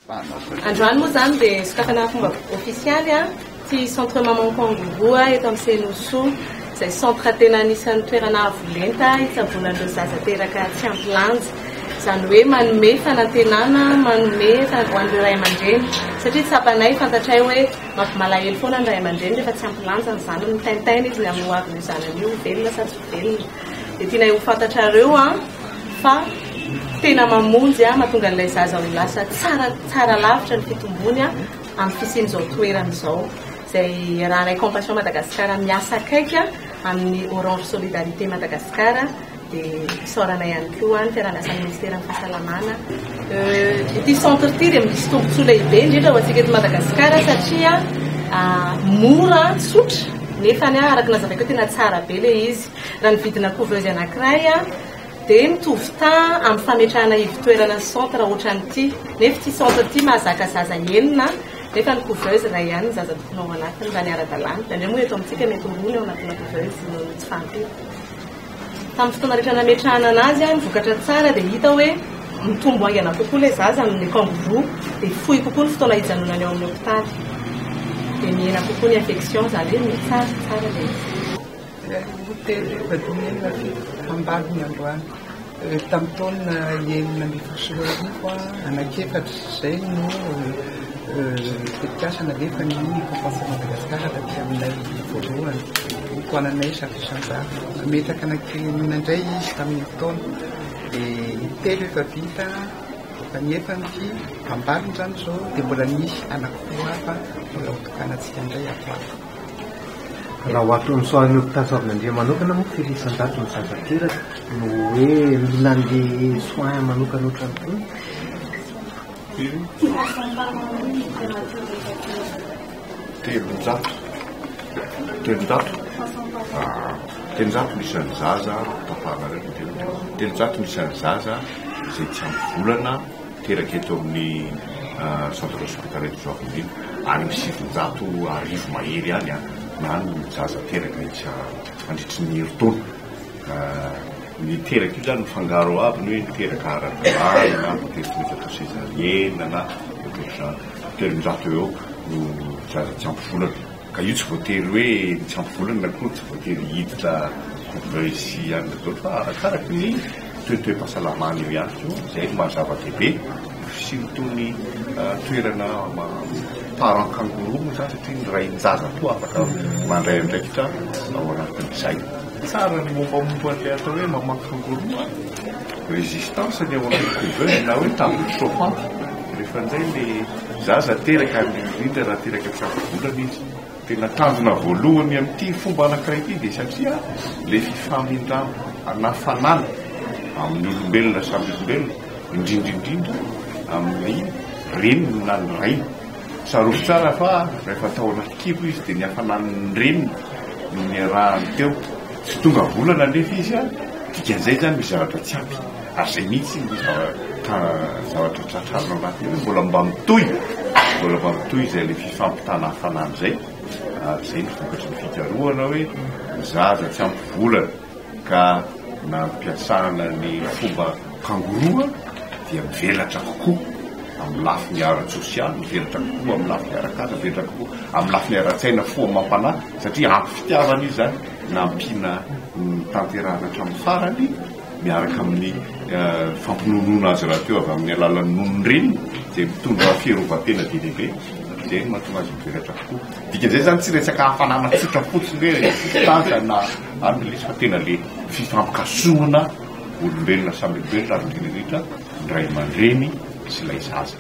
Androany moa izany dia sokafana fomba ofisialy ity centre maman kangourou eto amin'ny Cenosoa, izay centre tena anisan'ny toerana avo lenta hitsaboana an'ireo zaza teraka tsy ampy lanja. Izany hoe manome fanantenana, manome ho an'ireo ray aman-dreny satria tsapanay, fantatray hoe mampimalahelo foana ny ray aman-dreny rehefa tsy ampy lanja ny zanany, mitaintaina izy ny amin'ny ho avin'io zanany io, velona sa tsy ho velona. Dia tianay ho fantatrareo fa tena mamonjy, mahatonga an'ilay zaza ho lasa tsara tsara lavitra ny fitombony amin'ny fisian'izao toerana izao, izay iarahanay Compassion Madagascar miasa akaiky amin'ny Orange Solidarité Madagascar, dia isaorana ihany koa ny fiaraha-miasan'ny Ministeran'ny Fahasalamana. Ity centre ity dia misy tombontsoa lehibe indrindra ho antsika eto Madagasikara satria mora, tsotra, nefa araka ny nazavaiko hoe tena tsara be ilay izy. Raha ny vidina couveuse anankiray dia mitovy taha amin'ny fametrahana ivon-toerana centre ohatran'ity. Nefa ity centre ity mahazaka zaza enina nefa ny couveuse iray ihany ny zaza tokony ao anatiny raha ny ara-dalàna. Indraindray moa eto amintsika mety ho roa ny ao anatina couveuse noho ny tsy fahampiana. Tamin'ny fotoana rehetra nametrahana anazy, ny vokatra tsara dia hita hoe mitombo haingana kokoa ilay zaza amin'ny kangourou dia fohy kokoa ny fotoana hijanonany ao amin'ny hopitaly. Dia mihena kokoa ny infection, izany hoe mihatsara tsara ilay izy. Roa, telo, efatra, dimy, enina, fito, ambalony androany. Tamin'ny taona 2016, anankiefatra izay no tetikasa nalefan'ny Compassion Madagascar taty aminay voalohany. Notohananay 100%. Nametraka anankienina indray izy tamin'iny taona. Dia telo efa vita, efa nefany ity, ambalony izany izao, dia mbola misy anankiroa hafa mbola hotokanantsika indray ato ho ato. Raha ho ato amin'ny soarin'ny hopitaly Soavinandriana manokana moa firy isan-jato ny zaza teraka no hoe mila an'le soins manokana ohatran'itony? 300. 300? 300 ny isan'ny zaza, tapahanareo ny telo. 300 ny isan'ny zaza izay tsy ampy volana. Teraka eto amin'ny Centre Hospitalier de Soavinandriana, any amin'ny 1900 mahery any na ny zaza teraka isa mandritry ny herintaona. Ny teraka io izany mifangaro aby ny hoe niteraka ara-dalàna na voatery tsy maintsy atao césarienne na ohatrohatr'izany. 300 eo eo no zaza tsy ampy volana. Ka io tsy voatery hoe ny tsy ampy volana akory tsy voatery hiditra couveuse sy anona daholo fa arakaraky ny toetoe-pahasalamana io ihany koa, izay no maha zava-dehibe ny fisian'itony toerana parent kangourou moa izany satria ny rain-jaza koa afaka mandray andraikitra ao anatin'izay. Tsara ny mombamomba an'ilay atao hoe maman kangourou a! Résistance ny ao amin'ny couveuse na hoe table chauffante rehefa indray ilay zaza teraka ary indrindra raha teraka tsy ampy volana izy. Tena tanjona voalohany amin'ity fomba anankiray ity dia satria ilay fifamindrana hafanana amin'ny olombelona samy olombelona, indrindra indrindra amin'ny reniny na ny rainy. Tsarovy tsara fa rehefa tao anaty kibo izy dia ny hafanan'ny reniny no niarahany teo. Tsy tonga volana anefa izy, dikan'izay izany misy zavatra tsy ampy. Ary izay mihitsy no zavatra tratrarina ao anatin'io hoe mbola mba mitohy, mbola mba mitohy izay ilay fifampitana hafanana izay, ary izay no vokatry ny fikarohana hoe ny zaza tsy ampy volana ka nampiasana ny fomba kangoroa dia mivelatra kokoa amin'ny lafiny ara-tsosialy, mivelatra kokoa amin'ny lafiny ara-kasa, mivelatra kokoa amin'ny lafiny ara-tsaina, fo amam-panahy, satria ampy fitiavana izy izany, nampiana notanterahana hatramin'ny farany. miaraka amin'ny fampinonoana azy rahateo avy amin'ny alalan'ny nonon-dreniny izay mitondra fiarovan-tena be dia be, izay no mahatonga azy mivelatra kokoa. Dikan'izay izany tsy resaka hafanana tsotra fotsiny hoe résistance na any ilay izy fa tena le fifampikasohana olombelona samy olombelona ary indrindra indrindra ny ray aman-dreny sy ilay zaza.